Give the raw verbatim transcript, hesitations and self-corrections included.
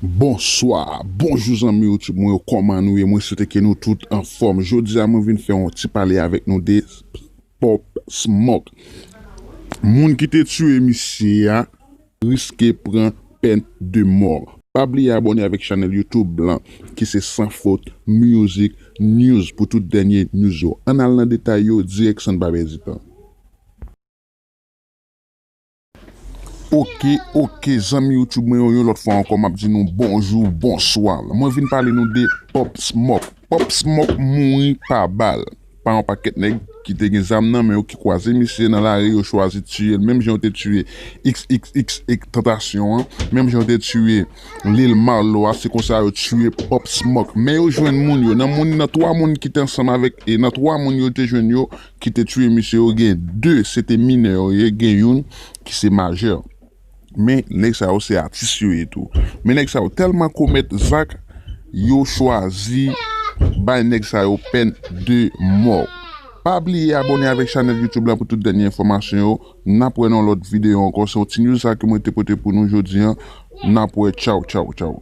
Bonswa, bonjou zanmi YouTube mwen yo, kòman nou ye? Mwen swete ke nou tout anfòm. Jodi a mwen vin fè yon ti pale avèk nou de Pop Smoke. Moun ki te tiye misye a riske pran pèn de mò. Pa bliye abòne avèk chanèl YouTube lan ki se Sans Faute Music News pou tout dènye news yo. Ann al nan detay yo dirèk san n pa pèdi tan. Oke, oke, zanmi YouTube mwen yo, yon lòt fwa ankò, m ap di nou bonjou, bonswa. Mwen vin pale nou de Pop Smoke. Pop Smoke mouri pa bal pa yon pakèt nèg ki te gen zam nan men yo, ki kwaze misye nan lari, yo chwazi tiye l, menm jan yo te tiye X X X Tantasyon an, menm jan yo te tiye Lil Marlo a, se konsa yo tiye Pop Smoke. Men yo jwenn moun yo, nan moun, nan twa moun ki te ansanm avèk, e nan twa moun yo te jwenn yo, ki te tiye misye yo, gen de se te minè yo ye, gen youn ki se majè. Men nèg sa yo se atis yo ye tou. Men nèg sa yo tèlman komèt zak, yo chwazi bay nèg sa yo pèn de mò. Pa bliye abòne avèk chanèl YouTube la pou tout dènye enfòmasyon yo. N ap wè nan lòt videyo ankò. Se yon ti news sa ke mwen te pote pou nou jodi an. N ap wè. Tchaw, tchaw, tchaw.